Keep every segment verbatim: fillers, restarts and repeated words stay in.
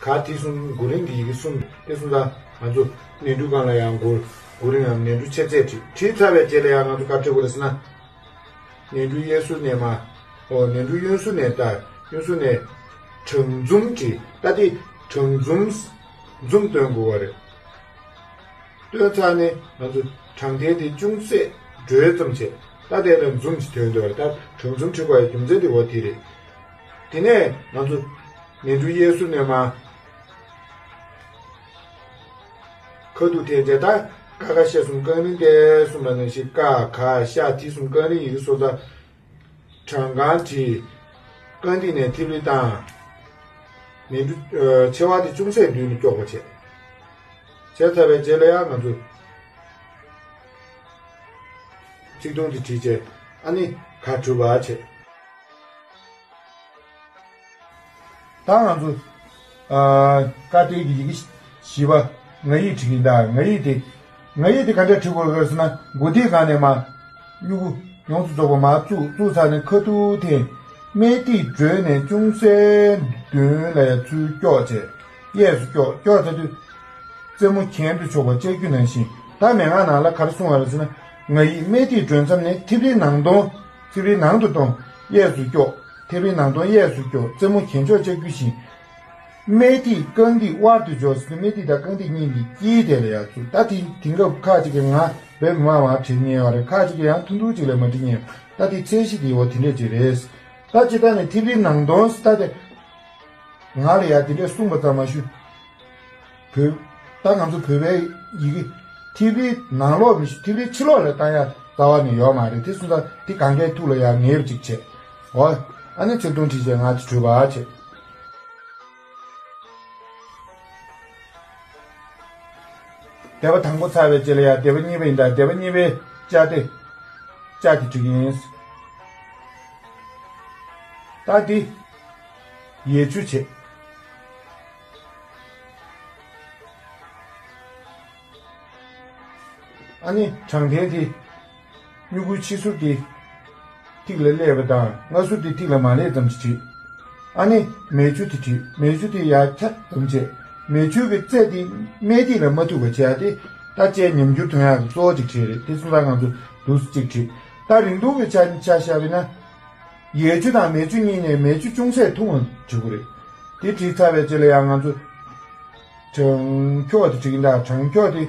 ག་དེ་གསུམ་མགོ་རིང་གི་ཡི་གེ་གསུམ་དེ་གསུམ་ད་ང་ཚོ་ནས་འབྲུ་སྒང་ལ་ཡང་མགོ་མགོ་རིང་ངམ་ནས་འབྲུ་ཆེ་ཚད་བྲིས། བྲིས་ཚར་བའི་རྗེས་ལ་ཡང་ང་ཚོ་ག་བྲིས་དགོས་རེད་ཟེར་ན། ནས་འབྲུ་གཡས་ཟུར་ནས་མར། ཨོ་ནས་འབྲུ་གཡོན་ཟུར་ནས་ད་གཡོན་ཟུར་ནས་གྲངས་འཛོམས་བྲིས། ད་དེ་གྲངས་འཛོམས་འཛོམས་སྟོན་དགོས་པ་རེད། སྟོན་ཚར་ནས་ང་ཚོ་དྲང་ཐེངས་དེ་ཅུང་ཟད་སྒྲོལ་ཙམ་བྱས། ད་དེ་ལ་འཛོམས་ཀྱི་དོན་དུ་ད་གྲངས་འཛོམས་བྲིས་དགོས་ཡ་རྒྱུ་མཚན་དེ་འོ་དེ་རེད། དེ་ནས་ང་ཚོ་ནས་འབྲུ་གཡས་ཟུར་ནས་མར། ཁ་ཐུག་འཐེན་བྱས་ད་ཀ་ཁ་ཤ་གསུམ་རྐང་རིང་དེ་གསུམ་པ་ནང་བཞིན་ཀ་ག་ཤ་དེ་གསུམ་རྐང་རིང་ཡི་གེ་སོ་ད། བྲང་ཁང་བྲིས། རྐང་སྟེགས་ནས་ཐིབ་ལི་བཏང་། མེ་འབྲུ་ཨ་ཆེ་བ་དེ་ཅུང་ཟད་མདུན་ནས་སྐྱོག་པ་བྱས། བྱས་ཚར་བའི་རྗེས་ལ་ཡང་ང་ཚོས་ཚིག་ཐུང་དེ་བྲིས་བྱས་ཨ་ནི་ག་གྲུབ་པ་བྱས། ད་ང་ཚོ་ཨ་ཀ་སྟེགས་ཀྱི་ཡི་གེ་བཞི་པ་ང་ཡིག་བྲིས་ཀྱིན་གདའ། ང་ཡིག་དེ་ང་ཡིག་དེ་ག་འདྲ་བྲིས་དགོས་རེད་ཟེར་ན། མགོ་ཐིག་སྒང་ནས་མར་སྨྱུ་གུ་ཡོངས་སུ་རྫོགས་པ་མར་བཙུགས། བཙུགས་ཚར་ནས་ཁ་ཐུག་འཐེན། སྨད་ཐིག་སྒྲོལ་ནས་ཅུང་ཟད་མདུན་ལ་ཡ་ཚུར་སྐྱོག་བྱས། གཡས་སུ་སྐྱོག་སྐྱོག་ཚར་དུས་རྩེ་མོ་གྱེན་དུ་ཕྱོགས་པ་ལྕགས་ཀྱུ་ནང་བཞིན། ད་མན་ངག་ནང་ལ་ག་རེ་གསུངས་པ་རེད་ཟེར་ན། ང་ཡིག་སྨད་ཐིག་སྒྲོལ་མཚམས་ནས་ཐིབ་རིའི་ནང་གདོང་། ཐིབ་རིའི་ནང་དུ་གཏོང་། གཡས་སུ་སྐྱོག་ཐིབ་རིའི་ནང་གདོང་གཡས་སུ་སྐྱོག་རྩེ་མོ་གྱེན་ཕྱོགས་ལྕགས་ཀྱུ་བཞིན། སྨད་ཐིག་རྐང་ཐིག་དབར་དུ་འཇོག་ཟེར་ཏེ་སྨད་ཐིག་དང་རྐང་ཐིག་གཉིས་ཀྱི་དཀྱིལ་དེ་ལ་ཡར་བཙུགས། ད་དེ་དེང་སྐབས་ཁ་ཅིག་གིས་ང་བེད་མ་མ་བྲིས་ཉན་པ་རེད། ཁ་ཅིག་གིས་ཡང་ཐུང་ཐུང་ཅིག་ལས་མ་བྲིས་ཉན། ད་དེ་ཚད་གཞི་དེ་འོ་དེ་འདྲས་ཅིག་རེད། ད་སྤྱིར་བཏང་ནས་ཐིབ་རིའི་ནང་གདོང་ཟེར་ད་དེ། ང་ལ་ཡང་དེ་འདྲས་གསུངས་པ་ཙམ་མ་ཞུ། བོད། ད་ང་ཚོ་བོད་པའི་ཡི་གེ་ཐིབ་རིའི་ནང་ལོགས་མི་ཤེས། ཐིབ་རིའི་ཕྱི་ལོགས་ལ་བཏང་ཡ་རྩ་བ་ནས་ཡོད་མ་རེད། དེ་སོང་ཙང་དེ་གང་གའི་ཐུགས་ལ་ཡང་ངེས་པ་ཅིག་བྱས། འོ། ཨ་ནི་ཚིག་ཐུང་བྲིས་བྱས་ང་ཚོ་གྲུབ་པ་བྱས། སྡེ་པ་དང་པོ་ཚར་བའི་རྗེས་ལ་ཡང་སྡེ་པ་གཉིས་པ་ཡིན་ད། སྡེ་པ་གཉིས་པའི་ཅ་དེ། ཅ་དེ་བྲིས་ཀྱི་ཡིན། ད་འདི། ཡས་ཆུ་བྱས། ཨ་ནི་དྲང་ཐེངས་དེ། སྨྱུ་གུ་ཕྱི་ཟུར་དེ་ཐིག་ལ་སླེབས་པ་དང་སྔ་ཟུར་དེ་ཐིག་ལ་མ་སླེབས་ཙམ་ཞིག་བྲིས། ཨ་ནི་མས་ཆུ་དེ་བྲིས། མས་ཆུ་དེ་ཡར་ཁྱབ་ཙམ་བྱས། མས་ཆུ་གི་རྩེ་དེ་སྨད་ཐིག་ལ་མ་ཐུག་པ་བྱས་ཏེ། ད་ཅའི་ཉམས་འགྱུར་ཐོན་ཡག་གི་གཙོ་བོ་གཅིག་བྲིས་རེད། དེ་སོང་ཙང་ང་ཚོ་འདུག་སེ་གཅིག་བྲིས། ད་རིང་ཐུང་གི་ཆ་ཆ་བཞག་པ་ཡིན་ན། ཡས་ཆུ་དང་མས་ཆུ་གཉིས་ནས་མས་ཆུ་ཅུང་ཟད་ཐུང་བ་བྲིས་དགོས་རེད། དེ་བྲིས་ཚར་བའི་རྗེས་ལ་ཡང་ང་ཚོ། དྲང་འཁྱོག་དེ་བྲིས་ཀྱིན་གདའ། དྲང་འཁྱོག་དེ་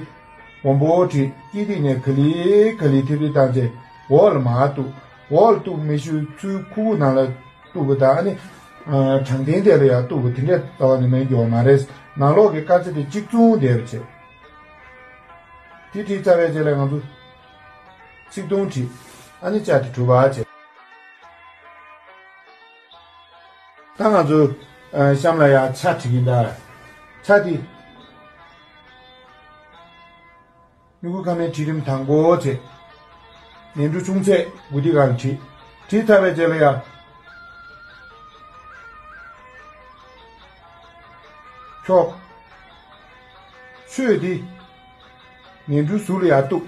སྦོམ་པོ་བྲིས། དཀྱིལ་ཐིག་ནས་ག་ལེ་ག་ལེ་ཐིབ་ཐིབ་བཏང་རྗེས་འོག་ལ་མར་གཏུབ། འོག་ལ་གཏུབ་མི་ཞུ་ཚུར་ཁུག་ཁུག་ནང་ལ་གཏུབ་པ་དང་ཨ་ནི། དྲང་ཐེངས་དེ་ལ་ཡང་གཏུབ་པ་དེ་འདྲ་རྩ་བ་ནས་གནང་རྒྱུ་མ་རེད། ནང་ལོགས་ཀྱི་དཀར་ཆ་དེ་གཅིག་མཚུངས་བསྡད་པ་བྱས། དེ་བྲིས་ཚར་བའི་རྗེས་ལ་ང་ཚོ་ཚིག་ཐུང་བྲིས། ཨ་ནི་ཅ་དེ་གྲུབ་པ་བྱས། ད་ང་ཚོ་ཨ་གཤམ་ལ་ཡང་ཆ་བྲིས་ཀྱིན་གདའ། ཆ་དེ། སྨྱུ་གུ་ཁ་མའི་བྲིས་རིམ་དང་པོ་བྱས། ནས་འབྲུ་ཆུང་ཚད་མགོ་ཐིག་སྒང་ལ་བྲིས། བྲིས་ཚར་བའི་རྗེས་ལ་ཡང་། འཁྱོག་ཆོས་འདི། ནས་འབྲུ་ཟུར་ལ་ཡར་གཏུབ།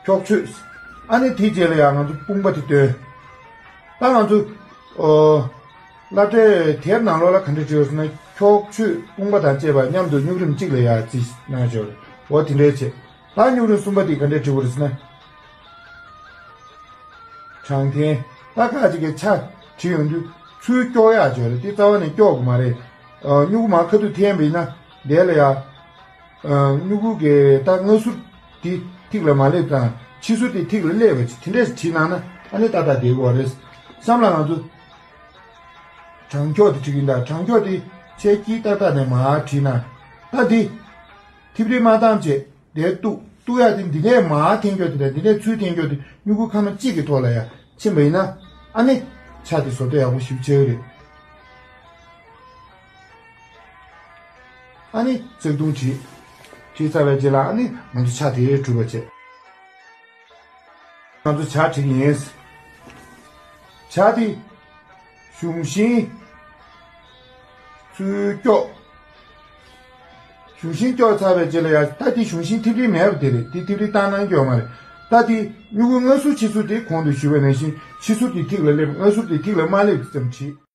འཁྱོག་ཆོས། ཨ་ནི་དེའི་རྗེས་ལ་ཡང་ང་ཚོ་དཔུང་པ་དེ་སྟོན། ད་ང་ཚོ། ཨོ། སློབ་གྲྭའི་དེབ་ནང་ལོགས་ལ་ག་འདྲ་བྲིས་ཡོད་ཟེར་ན། འཁྱོག་ཆོས་དཔུང་པ་དང་བཅས་པ་མཉམ་དུ་སྨྱུག་རིམ་གཅིག་ལ་ཡར་རྩིས་གནང་ཡོད་རེད། འོ་དེ་འདྲའི་བྱས། ད་སྨྱུག་རིམ་གསུམ་པ་དེ་ག་འདྲ་བྲིས་དགོས་རེད་ཟེར་ན། དྲང་འཐེན། ད་ཁ་ཅིག་གིས་ཆ་བྲིས་ཡོང་དུས་ཚུར་སྐྱོག་ཡག་ཅིག་ཡོད་རེད། དེ་རྩ་བ་ནས་སྐྱོག་དགོས་མ་རེད། ཨ་སྨྱུ་གུ་མར་ཁ་ཐུག་འཐེན་པ་ཡིན་ན་དེ་ལ་ཡ། ཨ་སྨྱུ་གུ་གི་ད་སྔ་ཟུར་དེ་ཐིག་ལ་མ་སླེབས་དང་ཕྱི་ཟུར་དེ་ཐིག་ལ་སླེབས་པ་ཅིག་དེ་འདྲས་བྲིས་གནང་ན་ཨ་ནི་ཏག་ཏག་བསྡད་ཀྱི་ཡོད་རེད། གཤམ་ལ་ང་ཚོ་དྲང་འཁྱོག་དེ་བྲིས་ཀྱིན་གདའ། དྲང་འཁྱོག་དེ་ཆའི་དཀྱིལ་ཏག་ཏག་ནས་མར་བྲིས་ན། ད་འདི་ཐིབ་རིལ་མ་བཏང་བྱས། དེ་གཏུག་གཏུག་ཡག་དེ་འདི་ནས་མར་འཐེན་རྒྱུ་དེ་དང་འདི་ནས་ཚུར་འཐེན་རྒྱུ་དེ་སྨྱུ་གུ་ཁ་མ་གཅིག་གི་ཐོག་ལ་ཡ་ཕྱིན་པ་ཡིན་ན། ཨ་ནི་ཆ་དེ་བཟོ་ལྟ་ཡག་པོ་ཞེ་པོ་ཆགས་ཀྱི་རེད། ཨ་ནི་ཚིག་ཐུང་བྲིས། བྲིས་ཚར་བའི་རྗེས་ལ་ཨ་ནི་ང་ཚོ་ཆ་དེ་གྲུབ་པ་བྱས། ང་ཚོ་ཇ་བྲིས་ཀྱི་ཡིན། ཇ་དེ་གཞུང་ཤིང་ཚུར་སྐྱོག་གཞུང་ཤིང་སྐྱོག་ཚར་བའི་རྗེས་ལ་ཡ་ད་དེ་གཞུང་ཤིང་ཐིབ་རིལ་མེད་པ་དེ་རེད། དེ་ཐིབ་རིལ་བཏང་གནང་རྒྱུ་ཡོད་མ་རེད། ད་དེ་སྨྱུ་གུ་སྔ་ཟུར་ཕྱི་ཟུར་དེ་གོང་དུ་ཞུས་པ་ནང་བཞིན་ཕྱི་ཟུར་དེ་ཐིག་ལ་སླེབས། སྔ་ཟུར་དེ་ཐིག་ལ་མ་སླེབས་ཙམ་བྲིས།